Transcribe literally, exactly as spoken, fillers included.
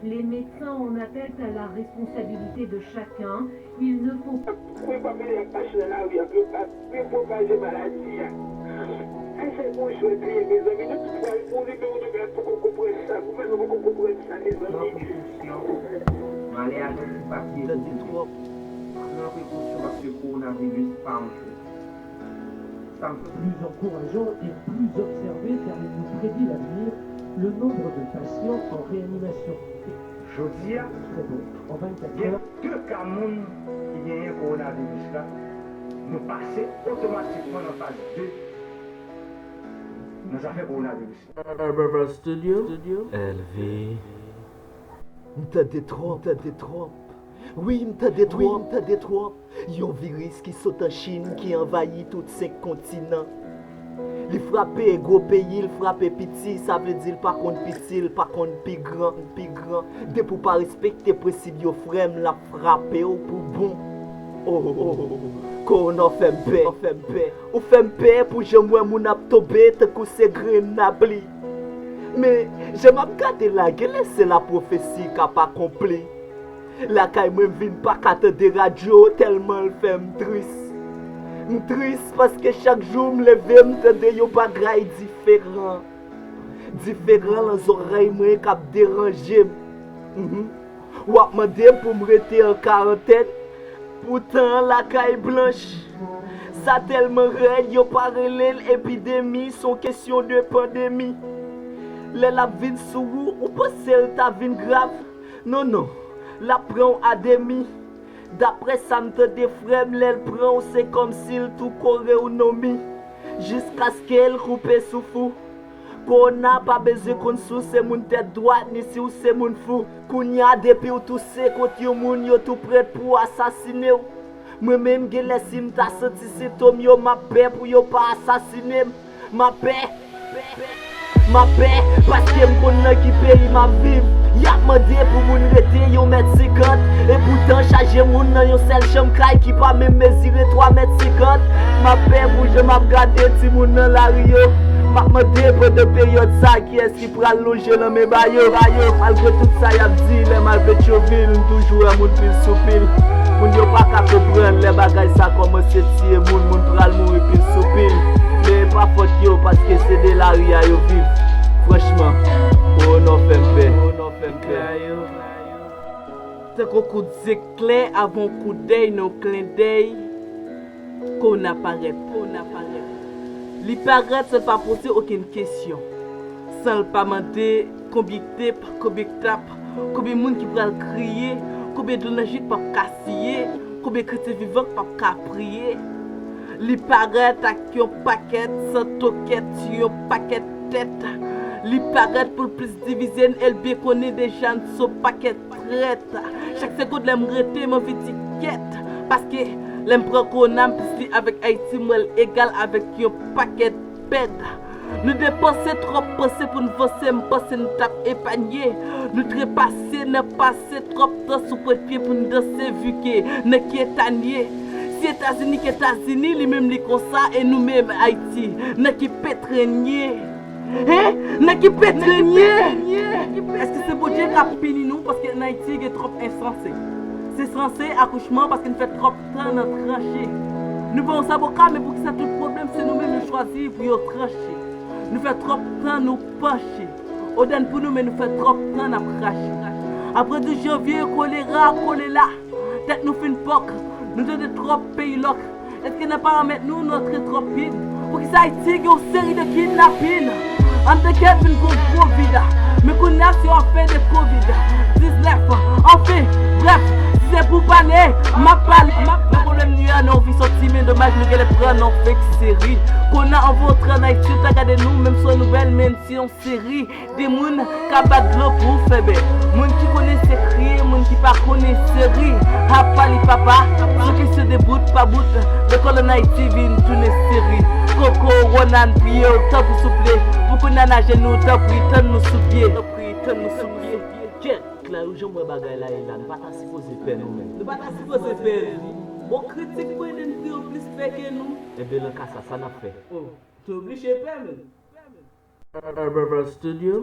Les médecins en appellent à la responsabilité de chacun. Il ne faut Pou yo pa mele ak machin nan lari a, pou yo pa pwopaje maladi a. Ayisyen gon jwèt li ye, mezanmi. Nou tout pral mouri, men nou menm la poko konprann sa. Gouvènman poko konprann sa, mezanmi. Pran prekosyon. Malè a gen pou pati e pou kite. Pran prekosyon paske kowonaviris pa yon jwèt. Plus encourageant et plus observé car il nous prédit l'avenir, le nombre de patients en réanimation. Jodi a, Très bon. En vingt-quatre gen heures, de ka moun ki genyen kowonaviris la, nou pase otomatikman nan faz de nan zafè kowonaviris la. Herbert Studio. Elvi. M tande twòp, m tande twòp. Wi, m tande twòp, m tande twòp. Yon viris ki sot an Chin ki anvayi tout senk kontinan. Li frape gwo peyi, l frape piti, sa vle di l pa konn piti, l pa konn pi gran, pi gran. Depi w pa respekte prensip yo, frè m, l ap frape w pou bon. Oh, oh, oh, oh. Kowona, w fè m pè, w fè m pè. Ou fè m pè pou jan m wè moun ap tonbe tankou se grenn lapli. Men, jan m ap gade la, genlè se lapwofesi k ap akonpli. Lakay mwen, m vin pa ka tande radyo tèlman l fè m tris. M tris paske chak jou m leve, m tande yon bagay diferan. Diferan nan zòrèy mwen k ap deranje m. Mhm. W ap mande m pou m rete an karantèn, poutan lakay blanch. Sa tèlman rèd, yo pa rele l epidemi, s on kesyon de pandemi. Lè l ap vin sou ou, ou panse l ta vin grav? Non, non, l ap pran w a demi. Daprè sa m tande, frè m, lè l pran w, se kòmsi l tou kore w non mi, jiskaske l koupe souf ou. Kowona pa bezwen konn si w se moun tèt dwat, ni si w se moun fou. Kounye a, depi w touse kont yon moun, yo tou prèt pou asasine w. Mwen menm, genlè si m ta santi sentòm yo, m ap pè pou yo pa asasine m. M ap pè. M ap pè, paske m konn nan ki peyi m ap viv. Y ap mande pou moun rete yon mèt senkant. Epoutan, chaje moun nan yon sèl chanm kay ki pa menm mezire twa mèt senkant. M ap pè pou jan m ap gade timoun nan lari yo. M ap mande pandan peryòd sa, kiyès ki pral lonje lanmen ba yo. Malgre tout sa y ap di, lè m al Petyonvil, m toujou wè moun pil sou pil. Moun yo pa ka konprann lè bagay sa kòmanse tiye moun, moun pral mouri pil sou pil. Men e pa fòt yo, paske se de lari a yo viv. Franchman, kowona fè m pè. Kowona fè m pè. Tankou kout zeklè avan yon kout dèy nan yon klendèy, kowona parèt, kowona parèt. Li parèt san l pa poze okenn kesyon, san l pa mande konbyen tep, konbyen tap, konbyen moun ki pral kriye, konbyen dlo nan je k p ap ka siye, konbyen kretyen vivan k p ap ka priye. Li parèt ak yon pakèt san tokèt, yon pakèt tèt. Li parèt pou l plis divize n, e l byen konnen deja n s on pakèt trèt. Chak segonn lè m rete, m anvi di kèt. Paske lè m pran kowona, m plis li avèk Ayiti, m wè l egal avèk yon pakèt pèd. Nou depanse twòp panse pou n vanse, m panse n t ap epanye. Nou trepase nan pase twòp tan sou pwent pye pou n danse, vi ke nan ki eta n ye. Si Etazini k Etazini, li menm li konsa, e nou menm Ayiti, nan ki petre n ye? Hein? Nan ki petre n ye? Èske se Bondye k ap pini nou paske ann Ayiti gen twòp ensanse? Se sanse akouchman paske n fè twòp tan nan tranche. Nou pa yon zaboka, men poukisa tout pwoblèm se nou menm yo chwazi pou yo tranche? Nou fè twòp tan nou panche. Odè n pou nou, men nou fè twòp tan n ap krache. Apre douz janvye, kolera, kolela, tèt nou fin pòk. Nou tande twòp peyi lòk. Èske nan paramèt nou, nou antre twòp pil? Poukisa Ayiti gen yon seri de kidnapin? Anndan kèt vin gon gwo vid. Men kounye a se yon afè de kovid diznèf. Anfen, brèf, si se pou pale, m ap pale, m ap pale. Pwoblèm nou yo a nan yon vi sòti, men domaj nou genlè pran nan yon fake seri. Kowona anvan w antre ann Ayiti, yo ta gade nou menm sou yon nouvèl, men n se yon seri de moun k ap bat dlo pou fè bè. Moun ki konnen se kriye, moun ki pa konnen se ri. Apa li papa, se kesyon de bout pa bout, lekòl ann Ayiti vin tounen seri. Koko, wòna, n priye w, tanpri souple, pou kounye a n ajenou, tanpri, tann nou sou pye. Tanpri, tann nou sou pye. Kèt, Clary, jan m wè bagay la ye la, nou pa ta sipoze pè nou menm. Nou pa ta sipoze pè nou. Bon, kritik mwen, n te yo plis pè ke nou. Enben, nan ka sa, sa n ap fè? Oh, te oblije pè nou. Herbert Studio.